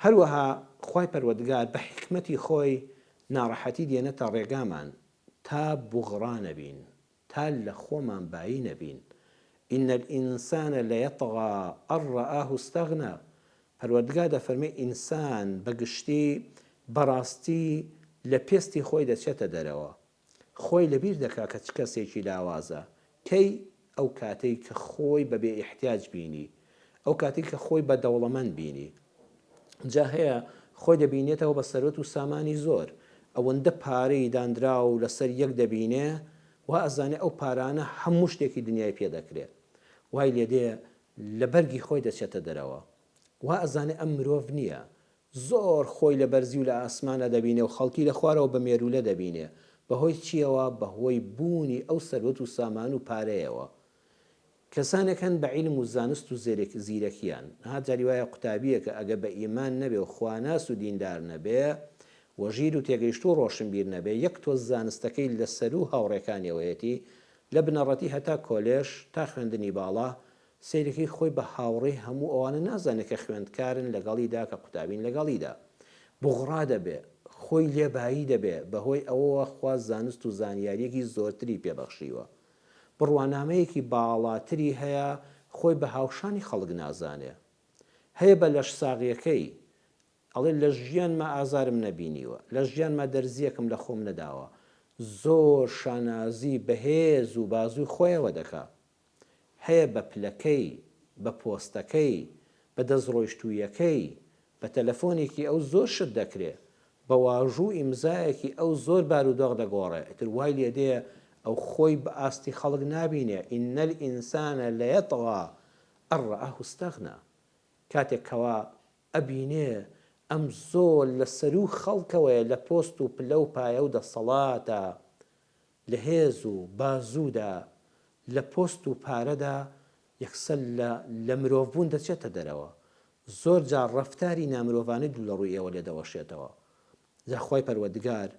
هەروەها خوای پەروەردگار بە حیکمەتی خۆی ناڕەحەتی دێنێتە ڕێگامان تا بوغڕا نەبین، تا لە خۆمان بایی نەبین، ان الانسان لیطغی ان رآه استغنی، پەروەردگار دەفەرمێ ئینسان بە گشتی بەڕاستی لە پێستی خۆی دەچێتە دەرەوە، خۆی لەبیر دەکا کە چ کەسێکی لاوازە، کەی؟ ئەو کاتەی کە خۆی بە بێ ئیحتیاج بینی، ئەو کاتەی کە خۆی بە دەوڵەمەند بینی. جا هەیە خۆی دەبینێتەوە بە سەروەت و سامانی زۆر، ئەوەندە پارەی دانراو لەسەر یەک دەبینێ وا ئەزانێ ئەو پارانە هەموو شتێکی دنیای پێ دەکرێ. وای لێدێ لە بەرگی خۆی دەچێتە دەرەوە. وا ئەزانێ ئەم مرۆڤ نییە. زۆر خۆی لە بەرزی و لە ئاسمانا دەبینێ و خەڵکی لە خوارەوە بە مێروولە دەبینێ. بە هۆی چییەوە؟ بە هۆی بوونی ئەو سەروەت و سامان و پارەیەوە. کەسانێک هەن بە عیلم و زانست و زیرەکیان، ها جاری وایە قوتابییەکە ئەگە بە ئیمان نەبێ و خواناس و دیندار نەبێ و ژیر و تێگەیشتوو و ڕۆشنبیر نەبێ یەک تۆز زانستەکەی لە سەروو هاوڕێکانیەوەیەتی لە بنەڕەتی هەتا کۆلێژ تا خوێندنی باڵا سەیرەکەی خۆی بە هاوڕێی هەموو ئەوانە نازانێ کە خوێندکارن لەگەڵیدا کە قوتابین لەگەڵیدا بوغڕا دەبێ خۆی لێ بایی دەبێ بەهۆی ئەوەوە خوا زانست و زانیاریەکی زۆرتری پێ بەخشیوە بڕوانامەیەکی باڵاتری هەیە خۆی بە هاوشانی خەڵک نازانێ هەیە بە لەشساغیەکەی ئەڵێ لە ژیانما ئازارم نەبینیوە لە ژیانما دەرزیەکم لە خۆم نەداوە زۆر شانازی بە هێز و بازوی خۆیەوە دەکا هەیە بە پلەکەی، بە پۆستەکەی، بە دەستڕۆیشتوویەکەی، بە تەلەفۆنێکی ئەو زۆر شت دەکرێ، بە واژوو و ئیمزایەکی ئەو زۆر بارودۆخ دەگۆڕێ، ئیتر وای لێدێ ئەو خۆی بە ئاستی خەڵک نابینێ، ان الانسان لیطغی ان رآه استغنی، کاتێک کەوا ئەبینێ ئەم زۆر لە سەروو خەڵکەوەیە لە پۆست و پلە و پایە و دەسەڵاتە، لە هێز و بازوودا، لە پۆست و پارەدا یەکسەر لە لە مرۆڤبوون دەچێتە دەرەوە. زۆر جار ڕەفتاری نامرۆڤانەی دوو لە ڕووی ئێوە لێ دەوەشێتەوە. جا خوای پەروەردگار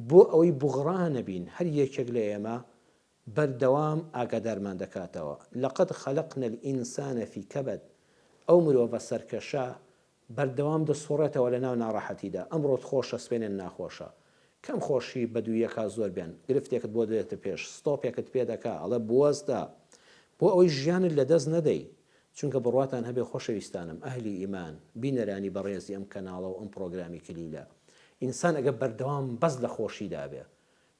بۆ ئەوەی بوغڕا نەبین هەر یەکێک لە ئێمە بەردەوام ئاگادارمان دەکاتەوە، لقد خلقنا الانسان فی کبد، ئەو مرۆڤە سەرکەشە بەردەوام دەسوڕێتەوە لەناو ناڕەحەتیدا، ئەمڕۆت خۆشە سبەینێ ناخۆشە، کەم خۆشی بەدوو یەکا زۆر بێن، گرفتێکت بۆ دێتە پێش، ستۆپێکت پێ دەکا ئەڵێ بوەستە، بۆ ئەوەی ژیانت لەدەست نەدەی، چونکە بڕواتان هەبێ خۆشەویستانم ئەهلی ئیمان، بینەرانی بەڕێزی ئەم کەناڵە و ئەم پڕۆگرامی کلیلە، ئینسان ئەگەر بەردەوام بەس لە خۆشیدا بێ،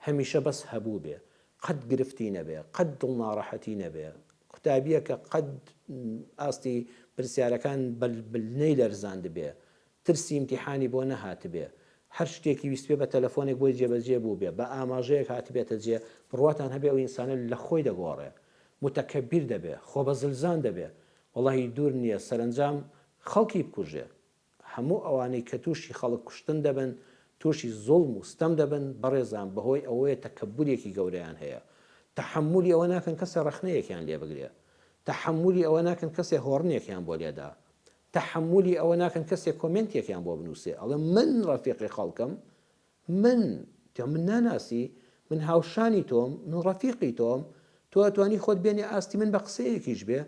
هەمیشە بەس هەبووبێ، قەت گرفتی نەبێ، قەت دڵناڕەحەتی نەبێ، قوتابییەکە قەت ئاستی پرسیارەکان نەیلەرزاندبێ، ترسی ئیمتیحانی بۆ نەهاتبێ، هەر شتێکی ویستبێ بە تەلەفۆنێک بۆی جێبەجێ بووبێ، بە ئاماژەیەک هاتبێتە جێ، بڕواتان هەبێ ئەو ئینسانە لە خۆی دەگۆڕێ، موتەکەبیر دەبێ، خۆبەزلزان دەبێ، وەڵاهی دوور نییە سەرەنجام خەڵکی بکوژێ. هەموو ئەوانەی کە تووشی خەڵک کوشتن دەبن، تووشی زوڵم و ستەم دەبن، بەڕێزان بەهۆی ئەوەیە تەکەبورێکی گەورەیان هەیە، تەحەمولی ئەوە ناکەن کەسێ ڕەخنەیەکیان لێ بگرێ، تەحەمولی ئەوە ناکەن کەسێ هۆڕنێکیان بۆ لێدا، تەحەمولی ئەوە ناکەن کەسێ کۆمێنتێکیان بۆ بنووسێ، ئەڵێ من ڕەفیقی خەڵکم، من، تۆ من ناناسی، من هاوشانی تۆم، من ڕەفیقی تۆم، تۆ ئەتوانی خۆت بێنی ئاستی من بە قسەیەکیش بێ،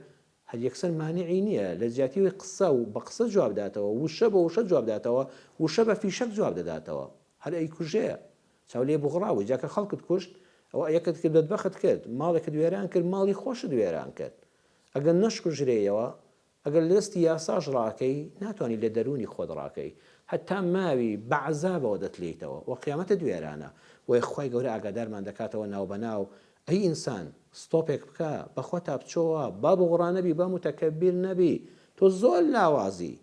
هەر یەکسەر مانعی نییە، لە جیاتی ئەوەی قسە و بە قسە جواب داتەوە، وشە بە وشە جواب داتەوە، وشە بە فیشەک جواب دەداتەوە، هەر ئەیکوژێ. چاو لێ بوغڕاوی، جا کە خەڵکت کوشت، ئەوە یەکت کرد بەدبەخت کرد، ماڵێکت وێران کرد، ماڵی خۆشت وێران کرد. ئەگەر نەشکوژرێیەوە، ئەگەر لە دەستی یاساش ڕاکەی ناتوانی لە دەروونی خۆت ڕاکەی هەتا ماوی بە عەزابەوە دەتلێیتەوە وە قیامەتت وێرانە بۆیە خوای گەورە ئاگادارمان دەکاتەوە ناوبەناو ئەی ئینسان ستۆپێک بکە بەخۆتا بچۆوە با بوغڕا نەبی با موتەکەبیر نەبی تۆ زۆر لاوازی.